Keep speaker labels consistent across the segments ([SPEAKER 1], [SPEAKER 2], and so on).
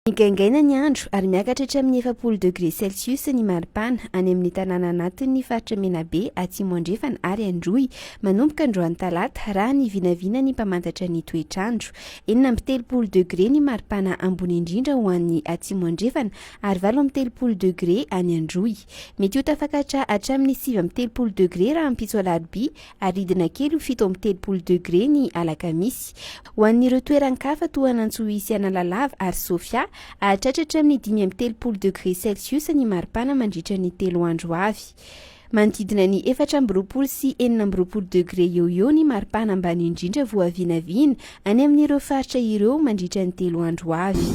[SPEAKER 1] Migaingaina ny andro ary miakatra hatramin'ny 40 degré celsius ny maripana any amin'ny tanàna anatin'ny faritra Menabe, Atsimo Andrefana ary Androy manomboka androany talata, raha ny vinavinan'ny mpamantatra ny toetr'andro. 36 degré ny maripana ambony indrindra ho an'ny Atsimo Andrefana ary 38 degré any Androy. Mety ho tafakatra hatramin'ny 39 degré rahampitso alarobia ary hidina kely ho 37 degré ny alakamisy. Ho an'ireo toeran-kafa toa an'Antsohihy sy Analalava ary Sofia, hahatratra hatramin'ny 35 degré celsius ny maripana mandritra ny telo andro ho avy. Manodidina ny 24 sy 26 degré eo ho eo ny maripana ambany indrindra voavinavina any amin'ireo faritra ireo mandritra ny telo andro ho avy.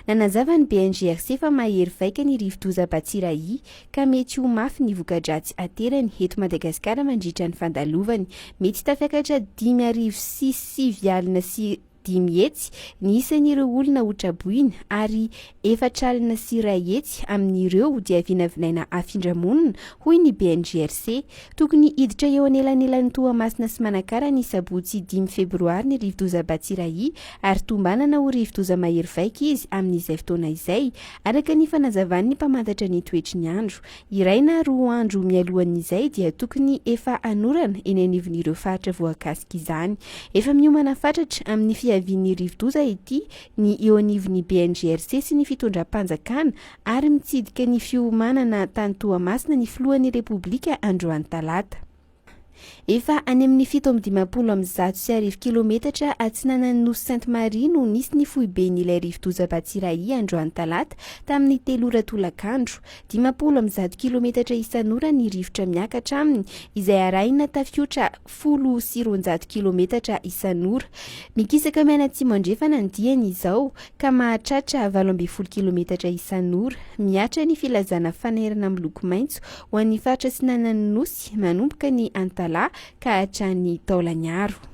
[SPEAKER 1] Nanazava ny BNGRC fa mahery vaika ny rivodoza Batsirai ka mety ho mafy ny voka-dratsy aterany eto Madagasikara mandritra ny fandalovany. Mety tafiakatra 590 500 ny isan'ireo olona ho traboina ary 140 amin'ireo dia vinavinaina hafindra monina, hoy ny BNGRC. Tokony hiditra eo anelanelan'i Toamasina sy Manakara ny sabotsy dimy febroary ny rivodoza Batsirai ary tombanana ho rivodoza mahery vaika izy amin'izay fotoana izay, araka ny fanazavan'ny mpamantatra ny toetry ny andro. Iray na roa andro mialohan'izay dia tokony efa hanorana eny anivon'ireo faritra voakasik'izany. Efa miomana fatratra amin'ny fiavian'ny rivodoza ity ny eo anivon'ny BNGRC sy ny fitondram-panjakana ary mitsidika ny fiomanana tany Toamasina ny filohan'ny Repoblika androany talata. Efa any amin'ny 1157 kilometatra atsinanan'ny Nosy Sainte Marie no nisy ny foiben'ilay rivodoza Batsirai androany talata tamin'ny telo ora tolakandro. 150 kilometatra isan'ora ny rivotra miakatra aminy izay arahina tafiotra 210 kilometatra isan'ora. Mikisaka mianatsimo andrefana ny diany izao ka mahatratra 18 kilometatra isan'ora. Mihatra ny filazana fanairana miloko maitso ho an'ny faritra atsinanan'ny Nosy manomboka ny Antalaha ka hatrany Taolagnaro.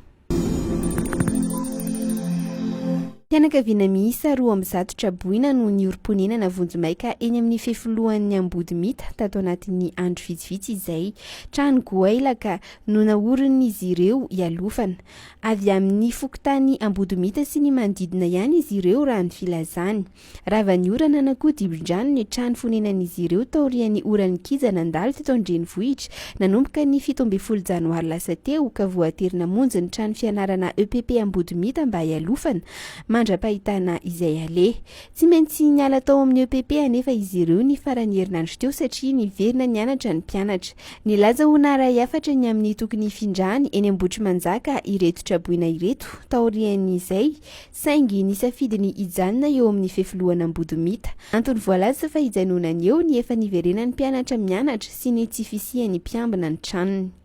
[SPEAKER 1] Fianakaviana miisa 200 traboina no niorim-ponenana vonjimaika eny amin'ny fefilohan'ny Ambodimita tato anatin'ny andro vitsivitsy izay. Trano goailaka no naorin'izy ireo hialofana. Avy amin'ny fokontany Ambodimita sy ny manodidina ihany izy ireo raha ny filazany. Ravan'ny orana na koa dibon-drano ny trano fonenan'izy ireo taorian'ny oran'ny kija nandalo teto an-drenivohitra nanomboka ny 17 janoary lasa teo ka voatery namonjy ny trano fianarana EPP Ambodimita mba hialofana mandra-pahitana izay aleha. Tsy maintsy niala tao amin'ny EPP anefa izy ireo ny faran'ny herinandro teo satria niverina nianatra ny mpianatra. Nilaza ho naharay hafatra ny amin'ny tokony hifindrany eny Ambohitrimanjaka ireto traboina ireto taorian'izay saingy nisafidy ny hijanona eo amin'ny fefilohan'Ambodimita. Antony voalaza fa hijanonany eo ny efa niverenan'ny mpianatra mianatra sy ny tsy fisian'ny mpiambina ny tranony.